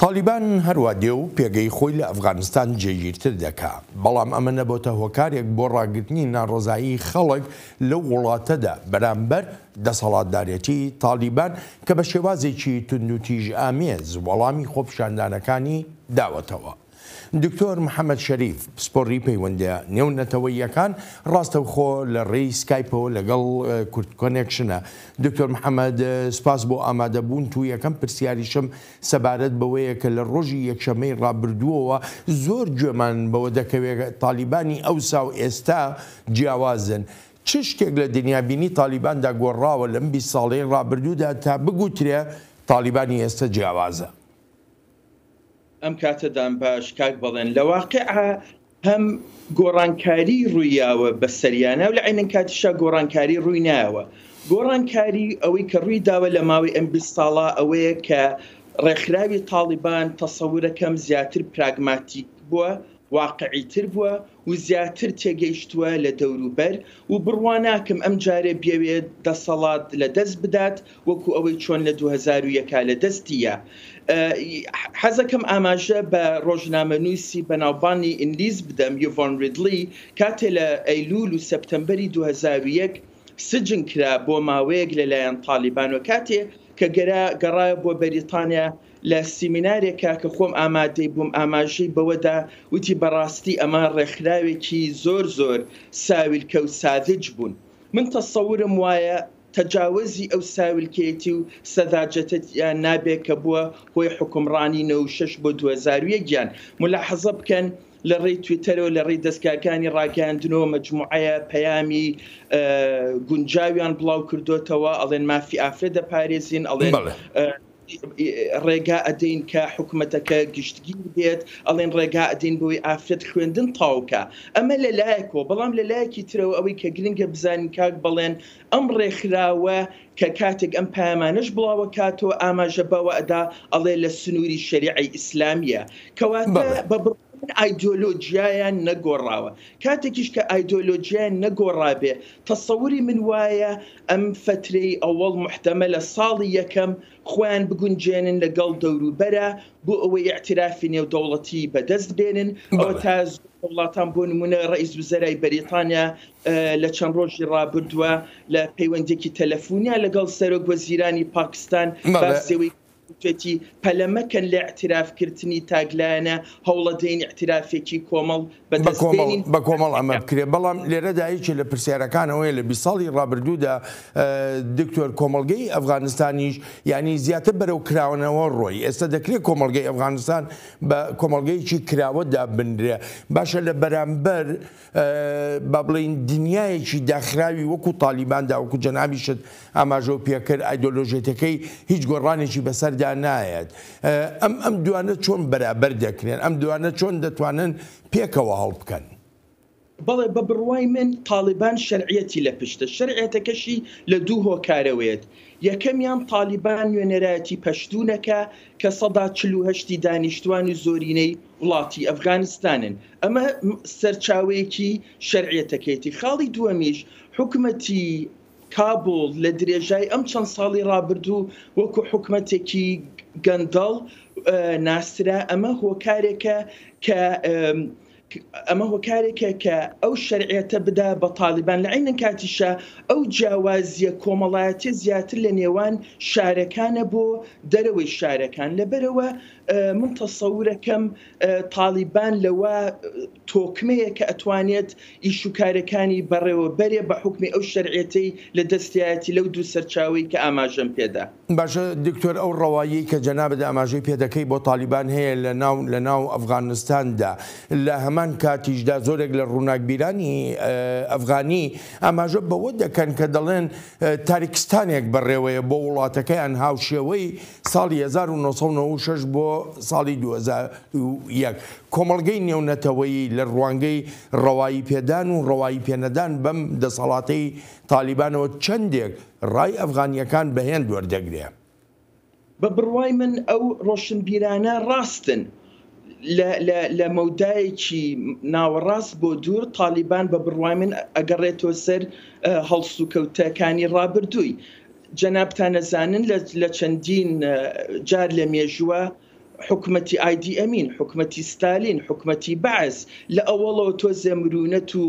تاڵیبان هەروا دێ و پێگەی خۆی لە ئەفغانستان جێگیرتر دەکا، بەڵام ئەمە نەبۆتە هۆکارێک بۆ ڕاگرتنی ناڕەزایی خەڵک لەو وڵاتەدا بەرامبەر دەسەڵاتدارێتی تاڵیبان کە بە شێوازێکی توندوتیژئامێز وەڵامی خۆپیشاندانەکانی داوەتەوە. دکتۆر محەمەد شەریف، پسپۆڕی پەیوەندییە نێونەتەوەییەکان ڕاستەوخۆ لە ڕێی سکایپەوە لەگەڵ کوردکۆنێکشنە. دکتۆر محەمەد سوپاس بۆ ئامادەبوونت و یەکەم پرسیاریشم سەبارەت بەوەیە کە لە ڕۆژی یەکشەممەی ڕابردووەوە زۆر گوێمان بەوە دەکەوێت تالیبانی ئەوسا و ئێستا جیاوازن. چ شتێک لە دنیابینی تالیباندا گۆڕاوە لەم 20 ساڵەی ڕابردوودا تا بگوترێ تالیبانی ئێستا جیاوازە؟ ئەم کاتەدان باش کاک بەڵێن. لە واقیعا هەم گۆڕانکاری ڕوویاوە بە سەریانا و لە عەینەن کاتیشا گۆڕانکاری ڕووی نایەوە. گۆڕانکاری ئەوەی کە ڕووی داوە لە ماوەی ئەم 20 ساڵە ئەوەیە کە ڕێکخراوی تاڵیبان تەسەورەکەم زیاتر پراگماتیک بووە، واقعیتر بووە و زیاتر تێگەیشتووە لە دەوروبەر و بڕوا ناکەم ئەم جارێ بیەوێت دەسەڵات لە دەست بدات وەکو ئەوەی چۆن لە 2001 لە دەستی یا. حەزەکەم ئاماژە بە ڕۆژنامەنووسی بەناوبانگی ئینگلیز بدەم یڤۆن ریدلی کاتێ لە ئەیلول و سەپتەمبەری 2001 سجن کرا بۆ ماوەیەک لەلایەن تالیبان و کاتێ کە گەڕایە بۆ بەریتانیا لە سیمینارێکا کە خۆم ئامادەی بووم ئاماژەی بەوەدا وتی بەڕاستی ئەمە ڕێکخراوێکی زۆر زۆر ساویلکە و ساذج بوون من تەسەورم وایە تەجاوەزی ئەو ساویلکەیەتی و سەذاجەتەتیان نابێ کە بووە هۆی حوکمڕانی 96 بۆ 2001 یان مولاحەزە بکەن لە ڕێی تویتەرەوە لە ڕێی دەزگاکانی ڕاگەیاندنەوە مەجموعەیە پەیامی گونجاویان بڵاو کردۆتەوە ئەڵێن مافی ئافرەت دەپارێزین ئەڵێن ڕێگا ئەدەین کە حکومەتەکە گشتگیر بێت، ئەڵێن ڕێگا ئەدەین بەوەی ئافرەت خوێندن تەواو کا. ئەمە لە لایەکەوە، بەڵام لە لایەکی ترەوە ئەوەی کە گرنگە بزانین کاک بەڵێن، ئەم ڕێکخراوە کە کاتێک ئەم پەیامانەش بڵاوەکاتەوە ئاماژە بەوە ئەدا ئەڵێ لە سنووری شەریعەی ئیسلامییە. کەواتە بە بڕوای من ئایدۆلۆجیایان نەگۆڕاوە. کاتێکیش کە ئایدۆلۆجیایان نەگۆڕابێ، تەسەوری من وایە ئەم فەترەی ئەوەڵ موحتەمەلە ساڵی یەکەم خۆیان بگونجێنن لە گەڵ دەوروبەرا بۆ ئەوەی ئیعترافی نێودەوڵەتی بەدەست بێنن ئەوە تا زۆر لە وڵاتان بۆ نمونە ڕەئیس وزەرای بەریتانیا لە چەند ڕۆژی ڕابردووە لە پەیوەندیەکی تەلەفونیا لەگەڵ سەرۆک وەزیرانی پاکستان باسی وتوێتی، پەلە مەکەن لە ئیعتراف کردنی تاکلایەنە، هەوڵەدەین ئیعترافێکی کۆمەڵ بەدەست بێنین. بە کۆمەڵ ئەمە بکرێت، بەڵام لێرەدا یەکێ لە پرسیارەکان ئەوەیە لە 20 ساڵی ڕابردوودا دکتۆر کۆمەڵگەی ئەفغانستانیش یانی زیاتر بەرەو کراوەنەوە ڕۆی، ئێستا دەکرێت کۆمەڵگەی ئەفغانستان بە کۆمەڵگەیەکی کراوە دابنرێ، باشە لە بەرامبەر با بڵێین دنیایەکی داخراوی وەکو تالیباندا وەکو جەنابیشت ئاماژەو پێکرد ئایدۆلۆژێتەکەی هیچ گۆڕانێکی بەسەردا نایەت ئەم ئەم دوانە چۆن بەرابەر دەکرێن ئەم دوانە چۆن دەتوانن پێکەوە هەڵبکەن؟ بەڵێ بە بڕوای من تاڵیبان شەرعیەتی لە پشتە، شەرعیەتەکەشی لە دوو هۆکارەوەیەت، یەکەمیان تاڵیبان نوێنەرایەتی پەشتونەکە کە 48% ی دانیشتوان و زۆرینەی وڵاتی ئەفغانستانن، ئەمە سەرچاوەیەکی شەرعیەتەکەیەتی، خاڵی دووەمیش حکومەتی کابوڵ لە درێژای ئەم چەند ساڵی ڕابردوو وەکو حکومەتێکی گەندەڵ ناسرا، ئەمە هۆکارێکە کە ئەمە هۆکارێکە کە ئەو شەرعیەتە بدا بە تاڵیبان، لە عەینەن کاتیشا ئەو جیاوازیە کۆمەڵایەتیە زیاتر لە نێوان شارەکانە بۆ دەرەوەی شارەکان، لەبەرئەوە من تەسەورەکەم تاڵیبان لەوە تۆکمەیە کە ئەتوانێت ئیش و کارەکانی بەڕێوە بەرێ بە حوکمی ئەو شەرعیەتەی لە دەستیایەتی لەو دوو سەرچاوەی کە ئاماژەم پێدا. باشە دکتۆر ئەو ڕەواییەی کە جەنابت ئاماژەی پێدەکەی بۆ تالیبان هەیە لە ناو لە ناو ئەفغانستاندا لە هەمان کاتیشدا زۆرێک لە ڕووناکبیرانی ئەفغانی ئاماژە بەوە دەکەن کە دەڵێن تاریکستانێک بەڕێوەیە بۆ وڵاتەکەیان هاوشێوەی ساڵی 1996 بۆ ساڵی 2001 کۆمەڵگەی نێونەتەوەیی لە ڕوانگەی ڕەوایی پێدان و ڕەوایی پێنەدان بەم دەسەڵاتەی تالیبانەوە چەندێک ڕای ئەفغانییەکان بە هێند وەردەگرێ؟ بە بڕوای من ئەو ڕۆشنبیرانە ڕاستن. لە لە لە مەودایەکی ناوەڕاست بۆ دوور تالیبان بە بڕوای من ئەگەڕێتەوە سەر هەڵسوکەوتەکانی ڕابردووی. جەنابتان ئەزانن لە لە چەندین جار لە مێژووە. حکومەتی ئایدی ئەمین، حکومەتی ستالین، حکومەتی بەعس لە ئەوەڵەوە تۆزێ مرونەت و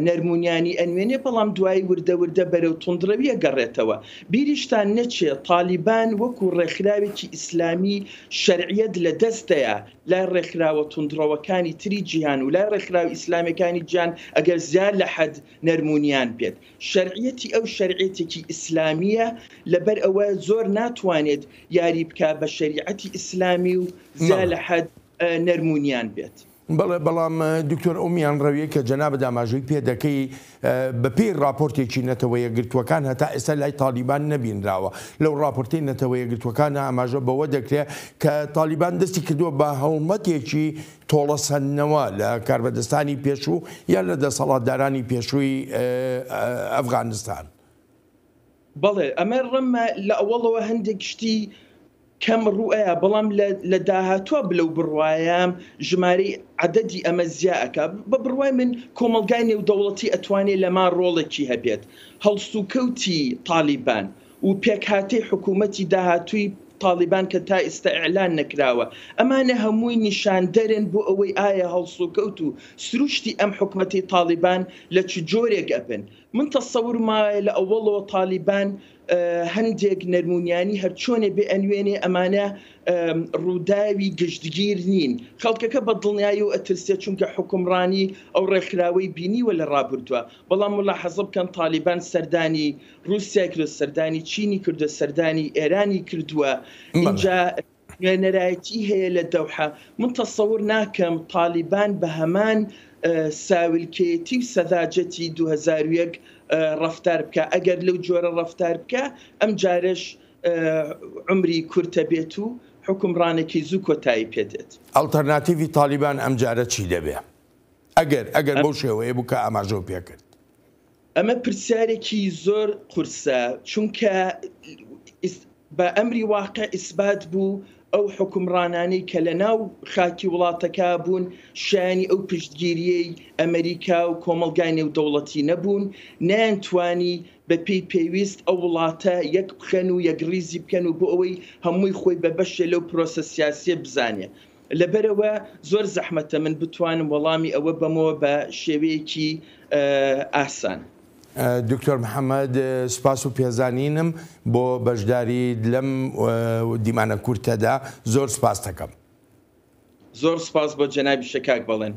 نەرمونیانی ئەنوێنێ، بەڵام دوایی وردە وردە بەرەو توندڕەوی ئەگەڕێتەوە. بیریشتان نەچێ تالیبان وەکو ڕێکخراوێکی ئیسلامی شەرعیەت لە دەست دەیا لای ڕێکخراوە توندڕەوەکانی تری جیهان و لای ڕێکخراوە ئیسلامیەکانی جیهان ئەگەر زیاد لە حەد نەرمونیان بێت. شەرعیەتی ئەو شەرعیەتێکی ئیسلامیە لەبەر ئەوە زۆر ناتوانێت یاری بکا بە شەریعەتی ئیسلامی و زیا لە حەد نەرمونیان بێت. بەڵێ، بەڵام دکتۆر ئەو میانڕەویەی کە جەنابت ئاماژەی پێ دەکەی بە پێی ڕاپۆرتێکی نەتەوە یەکگرتووەکان هەتا ئێستا لای تاڵیبان نەبینراوە. لەو ڕاپۆرتەی نەتەوە یەکگرتووەکانە ئاماژە بەوە دەکرێ کە تاڵیبان دەستی کردووە بە هەڵمەتێکی تۆڵەسەندنەوە لە کاربەدەستانی پێشوو یان لە دەسەڵاتدارانی پێشووی ئەفغانستان. بەڵێ ئەمە ڕەمە لە ئەوەڵەوە هەندێک شتی کەم ڕووئەیا بەڵام لە داهاتوە بلەو بڕوایەم ژمارەی عەدەدی ئەمە زیا ئەکا بە بڕوای من کۆمەڵگای نێودەوڵەتی ئەتوانێ لەما ڕۆڵێکی هەبێت هەڵسوکەوتی تالیبان و پێکهاتەی حکوومەتی داهاتووی تاڵیبان کە تا ئیستا ئیعلان نەکراوە، ئەمانە هەمووی نیشاندەرن بۆ ئەوەی ئایا هەڵسوکەوت و سروشتی ئەم حکومەتەی تاڵیبان لە چ جۆرێک ئەبن. من تەسەورم وایە لە ئەوەڵەوە تاڵیبان هەندێک نەرمونیانی هەرچۆنێ بێ ئەنوێنێ، ئەمانە ڕووداوی گشتگیر نین. خەڵکەکە بە دڵنیاییەوە ئەترسێ چونکە حوکمڕانی ئەو ڕێکخراوەی بینیوە لە ڕابردووە، بەڵام مولاحەزە بکەن تاڵیبان سەردانی ڕووسیای کردووە، سەردانی چینی کردووە، سەردانی ئێرانی کردووە، ئینجا نوێنەرایەتی هەیە لە دەوحە. من تەسەور ناکەم تالیبان بە هەمان ساویلکەیەتی و سەذاجەتی 2001 ڕەفتار بکا. ئەگەر لەو جۆرە ڕەفتار بکا، ئەمجارەش عومری کورتە بێت و حوکمڕانەکەی زوو کۆتایی پێ دێت. ئەڵتەرناتیڤی تالیبان ئەمجارە چی دەبێ؟ ئەگەر ئەگەر بەو شێوەیە بوو کە ئاماژەو پێ کرد. ئەمە پرسیارێکی زۆر قورسە، چونکە بە ئەمری واقع ئیسبات بوو ئەو حوکمڕانانەی کە لە ناو خاکی وڵاتەکە بوون شایانی ئەو پشتگیرییەی ئەمریکا و کۆمەڵگای نێودەوڵەتی نەبوون، نەیانتوانی بە پێی پێویست ئەو وڵاتە یەک بخەن و یەکڕیزی بکەن و بۆ ئەوەی هەمووی خۆی بە بەشێ لەو پرۆسە سیاسییە بزانێ. لەبەرئەوە زۆر زەحمەتە من بتوانم وەڵامی ئەوە بەمەوە بە شێوەیەکی ئاسان. دکتۆر محەمەد سوپاس و پێزانینم بۆ بەشداریت لەم دیمانە کورتەدا زۆر سوپاستەکەم. زۆر سوپاس بۆ جەنابیشە کاک بەڵێن.